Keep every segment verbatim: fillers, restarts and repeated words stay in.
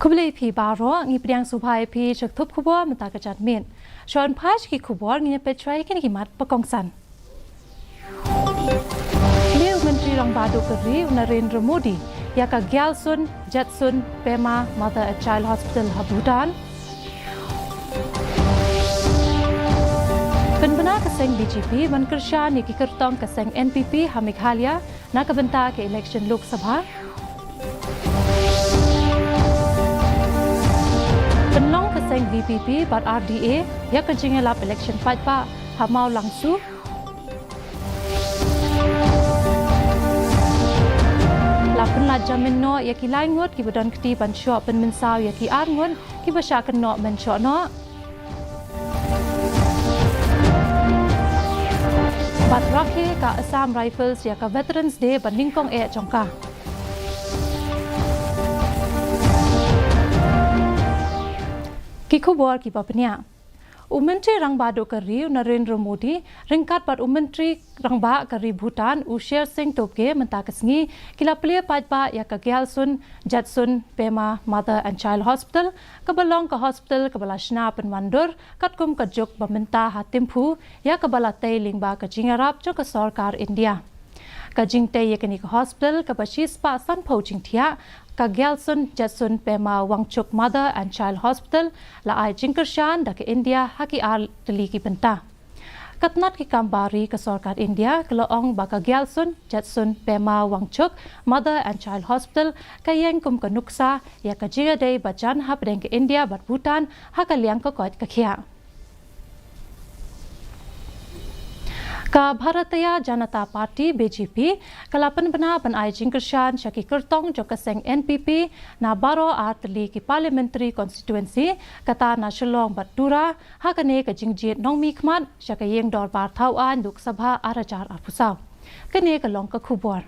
Khublei phi baroh, ngi pdiang sngewbha ïa phi sha ka thup khubor mynta ka janmiet. Shuwa ban phai sha ki khubor, ngin ïa peit shuwa ïa kine ki mat ba kongsan. Plie u Myntri Rangbah Duh ka Ri u Narendra Modi ïa ka Gyalsund Jetsun Pema Mother and Child Hospital ha Bhutan. Pynbna ka seng B J P ban kyrshan ïa ki kyrtong ka seng N P P ha Meghalaya na ka bynta ka election Lok Sabha. Pynlong ka seng V P P bad R D A ïa ka jingïalap election paidbah ha Mawlangsu. La pynlait jamin noh ïa ki lai ngut kiba don kti ban shoh pynmynsaw ïa ki ar ngut kiba shah kynnoh mynshoh noh. Bad rakhe ka Assam Rifles ïa ka Veterans Day ba nyngkong eh jong ka. Ki khubor kiba bniah. U Myntri Rangbah Duh ka Ri u Narendra Modi ryngkat bad u Myntri Rangbah ka Ri Bhutan u Sher Singh Tobgay mynta ka sngi ki la plie paidbah ïa ka Gyalsund Jetsun Pema Mother and Child Hospital, kaba long ka hospital kaba la shna pynwandur katkum ka juk ba mynta ha Thimphu, ïa kaba la tei lyngba ka jingïarap jong ka sorkar India. Ka jingtei ïa kane ka hospital kaba shispah sanphew jingthiah, ka Gyalsund Jetsun Pema Wangchuk Mother and Child Hospital, la ai jingkyrshan da ka India ha ki ar tylli ki bynta. Ka tnat ki kam bar ri ka sorkar India ka la ong ba ka Gyalsund Jetsun Pema Wangchuk Mother and Child Hospital ka ïeng kum ka nuksa ïa ka jingïadei ba jan hapdeng ka India bad Bhutan ha ka liang ka koit ka khiah. Ka Bharatiya Janata Party, B J P, ka la pynbna ban ai jingkyrshan sha ki kyrtong jong ka seng N P P na baroh ar tylli ki parliamentary constituency, kata na Shillong bad Tura, ha kane ka jingjied nongmihkhmat sha ka ïing dorbar thaw aiñ Lok Sabha ar hajar arphew saw. Kane ka long ka khubor.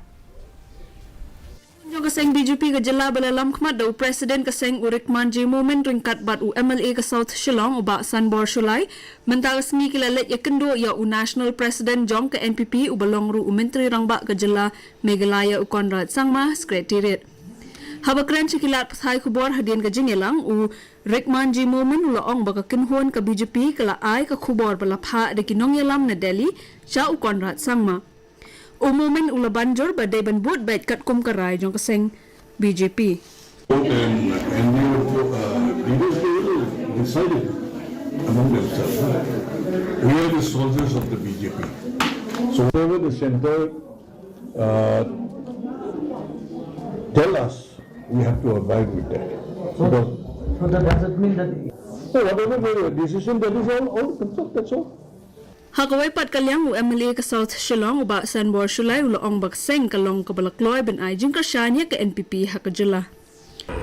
Jong ka seng B J P ka jylla ba la lam khmat da u President ka seng u Rikmanjee Momin ryngkat bad u M L A ka South Shillong u Bah Sanbor Shullai, mynta ka sngi ki la leit ïakynduh ïa u National President jong ka N P P uba long ruh u Myntri Rangbah ka jylla Meghalaya u Conrad Sangma, Secretariat. Haba kren sha ki lad pathai khubor hadien ka jingïalang, u Rikmanjee Momin u la ong ba ka kynhun ka B J P ka la ai ka khubor ba la phah da ki nongïalam na Delhi sha u Conrad Sangma. U Momin u la ban jur ba dei ban bud beit katkum ka rai jong ka seng B J P. And, and we will, uh, leaders, they will decide it among themselves. We are the soldiers of the B J P. So whatever the center, uh, tell us, we have to abide with that. So, because so that doesn't mean that, so whatever the decision, that is all, all the consult, that's all. Ha kawei pat ka liang, u M L A ka South Shillong u Bah Sanbor Shullai u la ong ba ka seng ka long kaba la kloi ban ai jingkyrshan ïa ka N P P ha ka jylla.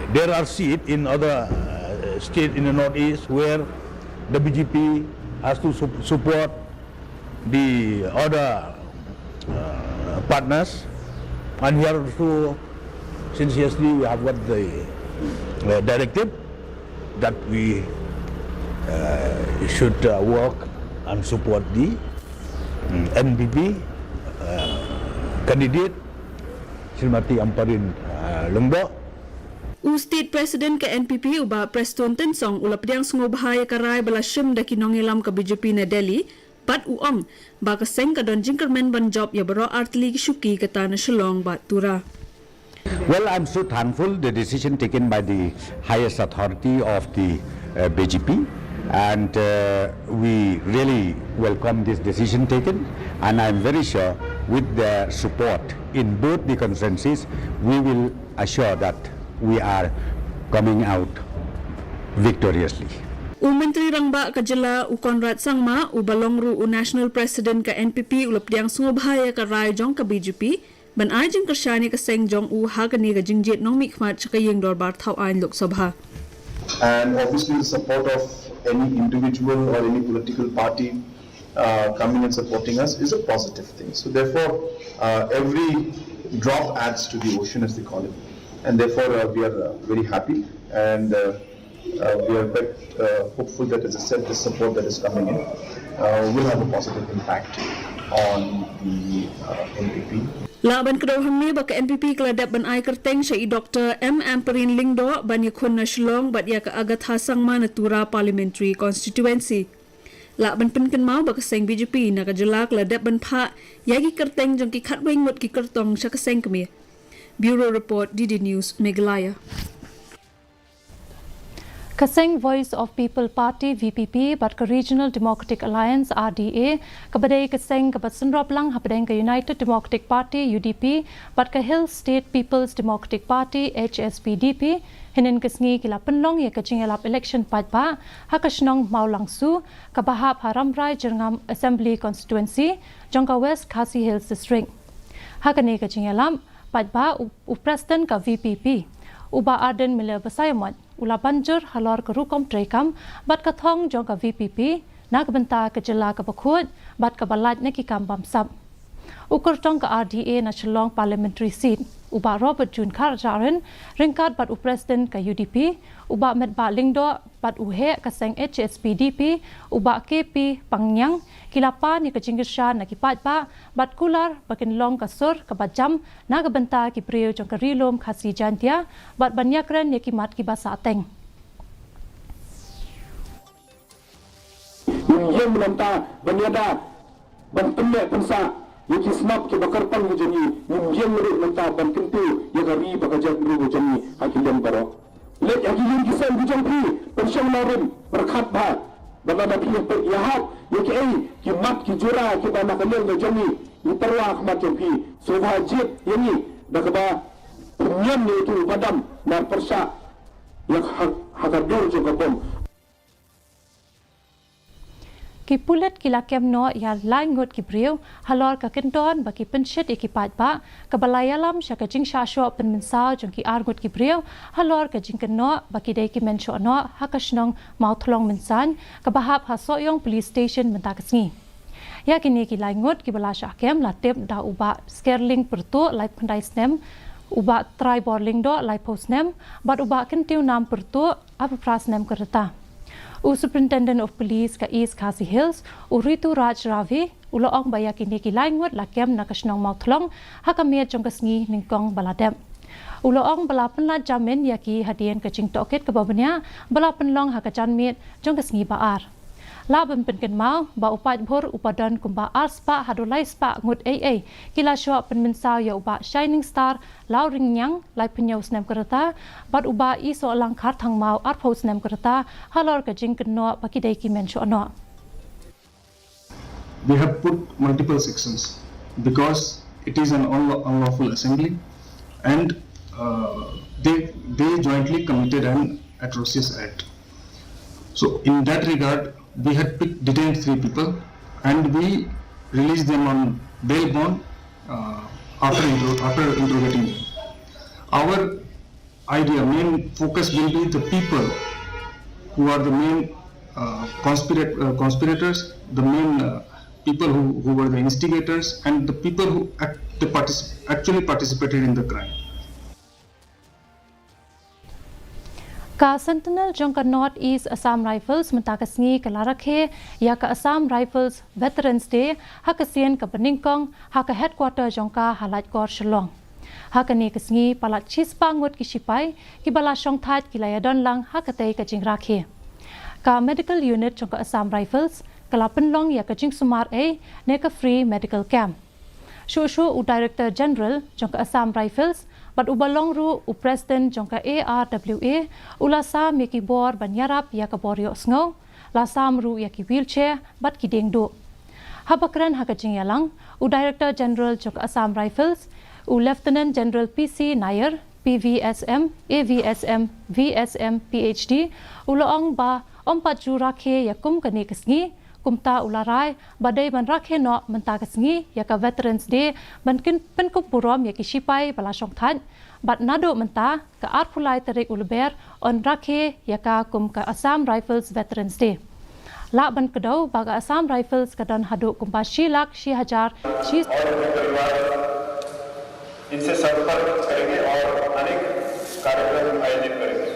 There are seats in other, uh, state in the northeast where the B J P has to sup-, support the other, uh, partners, and here also since yesterday we have got the, uh, directive that we, uh, should, uh, work and support the, mm, N P P, uh, candidate, Srimati Ampareen, uh, Lyngdoh. U State President ka N P P u Bah Prestone Tynsong u la pdiang sngewbha ïa ka rai ba la shim da ki nongïalam ka B J P na Delhi, bad u ong ba ka seng ka don jingkyrmen ban jop ïa baroh artylli ki shuki kata na Shillong bad Tura. Well, I'm so thankful the decision taken by the highest authority of the, uh, B J P, and, uh, we really welcome this decision taken, and I'm very sure with their support in both the constituencies, we will assure that we are coming out victoriously. U Myntri Rangbah ka jylla u Conrad Sangma uba long ruh u National President ka N P P u la pdiang sngewbha ïa ka rai jong ka B J P ban ai jingkyrshan ïa ka seng jong u ha kane ka jingjied nongmihkhmat sha ka ïing dorbar thaw aiñ Lok Sabha. And obviously the support of any individual or any political party uh, coming and supporting us is a positive thing. So therefore, uh, every drop adds to the ocean, as they call it, and therefore uh, we are uh, very happy, and uh, uh, we are quite uh, hopeful that, as I said, the support that is coming in uh, will have a positive impact on the uh, N P P. Lah ban kdew hangne ba ka N P P ka la dep ban ai kyrteng sha i Doctor M Ampareen Lyngdoh ban ïakhun na Shillong bad ïa ka Agatha Sangma na Tura Parliamentary Constituency. Lah ban pynkynmaw ba ka seng B J P na ka jylla ka la dep ban phah ïa ki kyrteng jong ki khatwei ngut ki kyrtong sha ka seng kmie. Bureau Report, D D News, Meghalaya. Ka seng Voice of People Party, V P P, bad ka Regional Democratic Alliance, R D A, kaba dei ka seng kaba synrop lang hapdeng ka United Democratic Party, U D P, bad ka Hill State People's Democratic Party, H S P D P, hynnin ka sngi ki la pynlong ïa ka jingïalap election paidbah ha ka shnong Mawlangsu, kaba hap ha Rambrai Jyrngam Assembly Constituency jong ka West Khasi Hills District. Ha kane ka jingïalap paidbah, u, u President ka V P P, u Bah Ardent Miller Basaiawmoit, u la ban jur halor ka rukom treikam bad ka thong jong ka V P P na ka bynta ka jylla kaba khuid bad kaba lait na ki kam bamsap. U kyrtong ka R D A na Shillong Parliamentary Seat, u Bah Robert June Kharjahrin, ryngkat bad u President ka U D P, u Bah Metbah Lyngdoh, bad u heh ka seng H S P D P, u Bah K P Pangniang, ki la pan ïa ka jingkyrshan na ki paidbah bad kular ba kin long ka sur kaba jam na ka bynta ki briew jong ka Ri Lum Khasi Jaintia bad ban ïakren ïa ki mat kiba sahteng. Ngim ïeng mynta ban ïada ban pynneh pynsah ïa ki smat kiba kyrpang ki jong ngi, ngim ïeng ruh mynta ban kyntiew ïa ka ri bad ka jaitbynriew ka jong ngi ha ki liang baroh. Leit ha ki ïing ki sem ki jong phi, pynshong nongrim, pyrkhat bha, bad lada phi ïahap ïa kiei ki mat ki jura kiba na ka liang ka jong ngi, ngi tyrwa ha khmat jong phi. Sngewbha jied ïa ngi da kaba pynïam ïa uto u badam, namar pyrshah ïa ha, ha ka dur jong ka bom. Ki pulit ki la kem noh ïa lai ngut ki briew halor ka kyndon ba ki pynshit ïa ki paidbah, kaba la ïalam sha ka jingshah shoh pynmynsaw jong ki ar ngut ki briew halor ka jingkynnoh ba ki dei ki mynshohnoh ha ka shnong Mawthlong Mynsain, kaba hap ha Sohiong Police Station mynta ka sngi. Ïa kine ki lai ngut kiba la shah kem la tip da u Bah Skerling Pyrtuh, laiphew khyndai snem, u Bah Traibor Lyngdoh, laiphew snem, bad u Bah Kyntiew Nam Pyrtuh, arphew phra snem ka rta. U Superintendent of Police ka East Khasi Hills, u Ritu Raj Ravi, u la ong ba ïa kine ki lai ngut la kem na ka shnong Mawthlong ha ka miet jong ka sngi nyngkong ba la dep. U la ong ba la pynlait jamin ïa ki hadien ka jingtohkit kaba bniah ba la pynlong ha ka janmiet jong ka sngi ba ar. Lah ban pynkynmaw ba u paidbah uba don kumba ar spah haduh lai spah ngut ei ei ki la shoh pynmynsaw ïa u Bah Shining Star Lawringniang, laiphew hynñiew snem ka rta, bad u Bah Isohlang Kharthangmaw, arphew snem ka rta, halor ka jingkynnoh ba ki dei ki mynshohnoh. They have put multiple sections because it is an unlaw-, unlawful assembly, and uh, they they jointly committed an atrocious act. So in that regard, we had picked, detained three people, and we released them on bail bond uh, after inter- after interrogating them. Our idea, main focus will be the people who are the main uh, conspirat- uh, conspirators, the main uh, people who, who were the instigators, and the people who act- the particip- actually participated in the crime. Ka Sentinel jong ka North East Assam Rifles mynta ka sngi ka la rakhe ïa ka Assam Rifles Veterans Day ha ka sien kaba nyngkong ha ka headquarter jong ka ha Laitkor, Shillong. Ha kane ka sngi palat shispah ngut ki shipai kiba la shongthait ki la ïadon lang ha katei ka jingrakhe. Ka medical unit jong ka Assam Rifles ka la pynlong ïa ka jingsumar ei ne ka free medical camp. Shuh shuh u Director General jong ka Assam Rifles bad uba long ruh u President jong ka A R W A u la sam ïa ki bor ban ïarap ïa ka bor ïohsngew, la sam ruh ïa ki wheelchair bad ki dieng duh. Haba kren ha ka jingïalang, u Director General jong ka Assam Rifles, u Lieutenant General P C Nair, P V S M, A V S M, V S M, P H D, u la ong ba ym pat ju rakhe ïa kum kane ka sngi, kumta u la rai ba dei ban rakhe noh mynta ka sngi ïa ka Veterans Day ban kin pynkup burom ïa ki shipai ba la shongthait, bad naduh mynta ka arphew lai tarik u Lber yn rakhe ïa ka kum ka Assam Rifles Veterans Day. Lah ban kdew ba ka Assam Rifles ka don haduh kumba shi lak shi hajar shi और उनके परिवार इनसे संपर्क करेंगे और अनेक कार्यक्रम आयोजित करेंगे।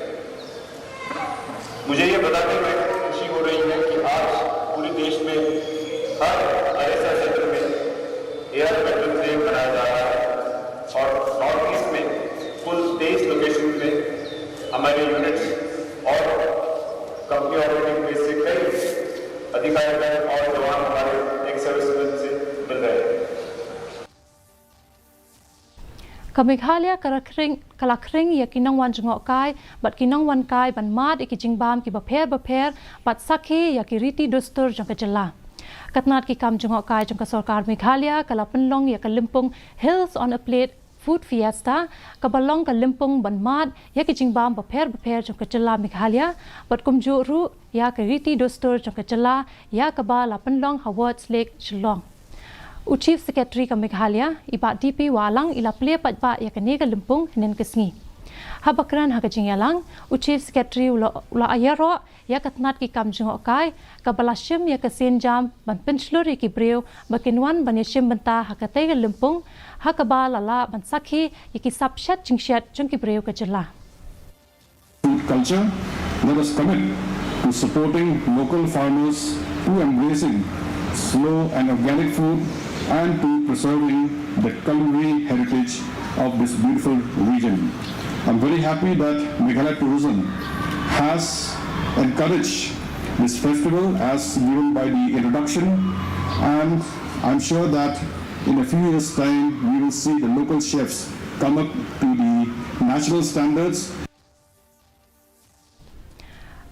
मुझे ये बताते हुए खुशी हो रही है कि आज पूरे देश में हर आईएसआर क्षेत्र में एआर वेटरन्स डे मनाया जा रहा है और नॉर्थ ईस्ट में कुल तेईस लोकेशन में हमारे यूनिट्स और कंपनी ऑपरेटिंग बेस से कई अधिकारीगण और जवान हमारे एक्स सर्विसमैन से मिल रहे हैं। Ka Meghalaya ka la khring, ka la khring ïa ki nongwan jngohkai bad ki nongwan kai ban mad ïa ki jingbam kiba pher bapher bad sakhi ïa ki riti dustur jong ka jylla. Ka tnat ki kam jngohkai jong ka sorkar Meghalaya ka la pynlong ïa ka lympung Hills on a Plate Food Fiesta, kaba long ka lympung ban mad ïa ki jingbam bapher bapher jong ka jylla Meghalaya bad kumjuh ruh ïa ka riti dustur jong ka jylla, ïa kaba la pynlong ha Ward's Lake, Shillong. U Chief Secretary ka Meghalaya, i Bah D P Wahlang, i la plie paidbah ïa kane ka lympung hynnin ka sngi. Haba kren ha ka jingïalang, u Chief Secretary u la, u la ïaroh ïa ka tnat ki kam jngohkai kaba la shim ïa ka sienjam ban pynshlur ïa ki briew ba kin wan ban ïashim bynta ha katei ka lympung, ha kaba la lah ban sakhi ïa ki sap shet jingshet jong ki briew ka jylla. Culture, let us commit to supporting local farmers, to embracing slow and organic food, and to preserving the culinary heritage of this beautiful region. I'm very happy that Meghalaya Tourism has encouraged this festival as given by the introduction, and I'm sure that in a few years' time we will see the local chefs come up to the national standards.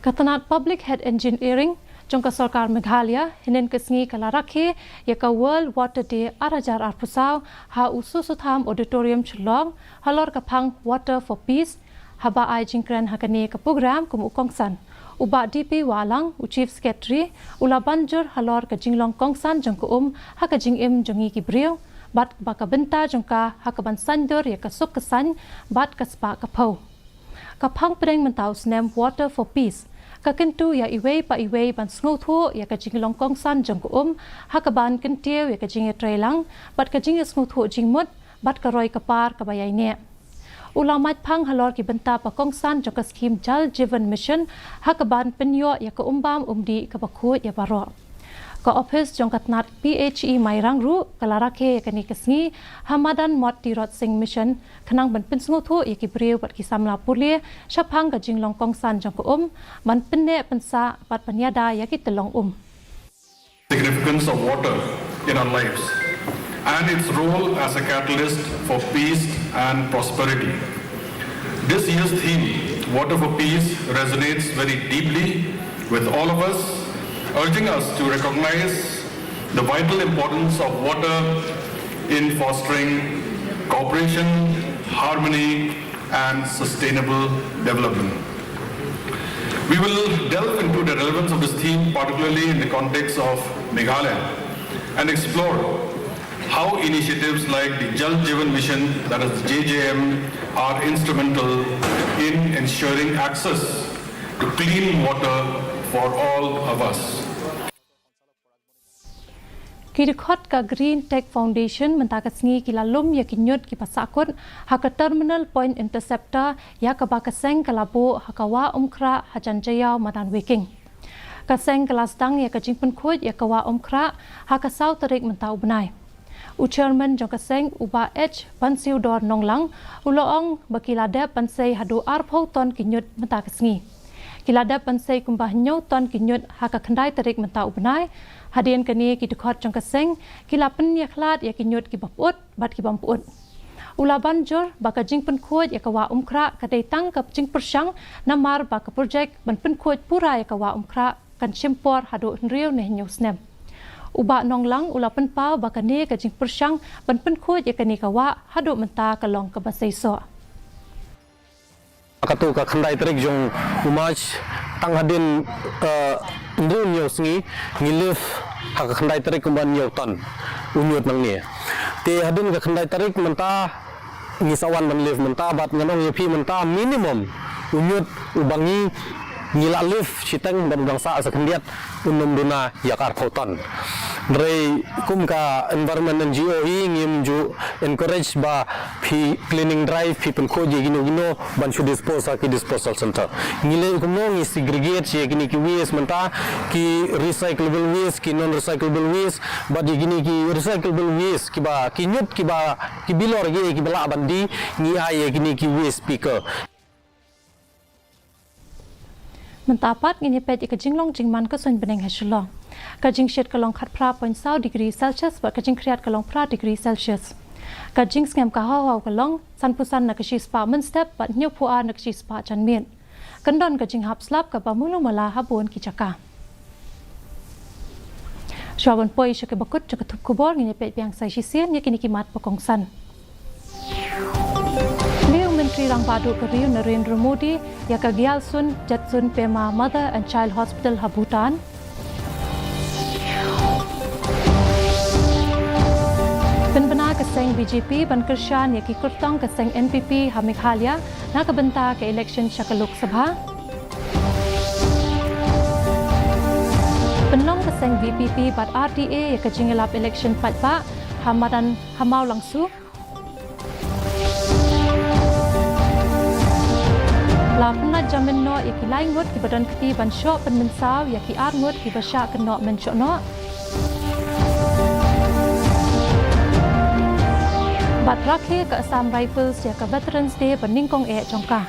Ka tnat Public Health Engineering jong ka sorkar Meghalaya hynnin ka sngi ka la rakhe ïa ka World Water Day ar hajar arphew saw ha u Soso Tham Auditorium, Shillong, halor ka phang Water for Peace, haba ai jingkren ha kane ka program kum u kongsan. U Bah D P Wahlang, u Chief Secretary, u la ban jur halor ka jinglong kongsan jong ka um ha ka jingim jong ngi ki briew bad ba ka bynta jong ka ha ka ban saiñdur ïa ka suk ka saiñ bad ka spah ka phew. Ka phang pdeng mynta u snem Water for Peace ka kyntu ïa iwei pa iwei ban sngewthuh ïa ka jinglong kongsan jong ka um ha ka ban kyntiew ïa ka jingïatreilang bad ka jingïasngewthuh jingmut bad ka roi ka par kaba ïaineh. U la mait phang halor ki bynta ba kongsan jong ka skhim Jal Jeevan Mission ha ka ban pynïoh ïa ka um bam um dih kaba khuid ïa baroh. Ka ophis jong ka tnat P H E Mairang ruh ka la rakhe ïa kane ka sngi ha madan Mot Tirot Singh Mission khnang ban pynsngewthuh ïa ki briew bad ki samla pule shaphang ka jinglong kongsan jong ka um, ban pynneh pynsah bad ban ïada ïa ki tyllong um. Significance of water in our lives and its role as a catalyst for peace and prosperity. This year's theme, Water for Peace, resonates very deeply with all of us, urging us to recognize the vital importance of water in fostering cooperation, harmony, and sustainable development. We will delve into the relevance of this theme, particularly in the context of Meghalaya, and explore how initiatives like the Jal Jeevan Mission, that is J J M, are instrumental in ensuring access to clean water for all of us. Ki dkhot ka Green Tech Foundation mynta ka sngi ki la lum ïa ki ñiut kiba sahkut ha ka Terminal Point Interceptor ïa kaba ka seng ka la buh ha ka Wah Umkhrah hajan Jaïaw madan Weiking. Ka seng ka la sdang ïa ka jingpynkhuid ïa ka Wah Umkhrah ha ka saw tarik mynta u bnai. U Chairman jong ka seng, u Bah H Bansiewdor Nonglang, u la ong ba ki la dep ban sei haduh arphew ton ki ñiut mynta ka sngi. Ki la dep ban sei kumba hynñiew ton ki ñiut ha ka khyndai tarik mynta u bnai. Hadien kane ki dkhot jong ka seng ki la pynïakhlad ïa ki ñiut kiba pyut bad ki bym pyut. U la ban jur ba ka jingpynkhuid ïa ka Wah Umkhrah ka dei tang ka jingpyrshang, namar ba ka projek ban pynkhuid pura ïa ka Wah Umkhrah kan shim por haduh hynriew ne hynñiew snem. U Bah Nonglang u la pynpaw ba kane ka jingpyrshang ban pynkhuid ïa kane ka wah haduh mynta ka long kaba seisoh. Katto ka khyndai tarik jong u March, tang hadien, eh, hynriew hynñiew sngi ngi lift ha ka khyndai tarik kumba hynñiew ton u ñiut nangne. Te hadien ka khyndai tarik mynta ngi sa wan ban lift mynta, bad ngan ong ïa phi mynta minimum u ñiut uba ngi ngi la lift shiteng bad u dang sah sa khyndiat un ym duna ïa ka arphew ton. Hynrei kum ka environment N G O hi ngim ju encourage ba phi cleaning drive, phi pynkhuid ïa kino kino ban shu dispose ha ki disposal center. Ngi leh kumno, ngi segregate ïa kine ki waste mynta, ki recyclable waste, ki non recyclable waste, bad ïa kine ki recyclable waste kiba ki ñiut, kiba ki bilor, ki kiba lah ban die, ngi ai ïa kine ki waste picker. Mynta pat ngin ïa peit ïa ka jinglong jingman ka suiñ bneng ha Shillong. Ka jingshit ka long khatphra point saw degree Celsius bad ka jingkhriat ka long phra degree Celsius. Ka jingsngem ka haw haw ka long sanphew san na ka shispah mynstep bad hynñiewphew ar na ka shispah janmiet. Kan don ka jinghap slap kaba mulu mala ha bun ki jaka. Shuwa ban poi sha kaba kut jong ka thup khubor, ngin ïa peit biang sa shisien ïa kine ki mat ba kongsan. Plie u Myntri Rangbah Duh ka ri u Narendra Modi ïa ka Gyalsund Jetsun Pema Mother and Child Hospital ha Bhutan. Pynbna ka seng B J P ban kyrshan ïa ki kyrtong ka seng N P P ha Meghalaya na ka bynta ka election sha ka Lok Sabha. Pynlong ka seng V P P bad R D A ïa ka jingïalap election paidbah ha madan ha Mawlangsu. La pynlait jamin noh ïa ki lai ngut kiba don kti ban shoh pynmynsaw ïa ki ar ngut kiba shah kynnoh mynshoh noh. Bad rakhe ka Assam Rifles ïa ka Veterans Day ba nyngkong eh jong ka.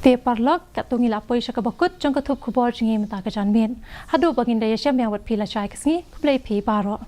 Te paralok, katto ngi la poi sha kaba kut jong ka thup khubor jong ngi mynta ka janmiet. Haduh ba ngin da ïashem biang bad phi lashai ka sngi, khublei phi baroh.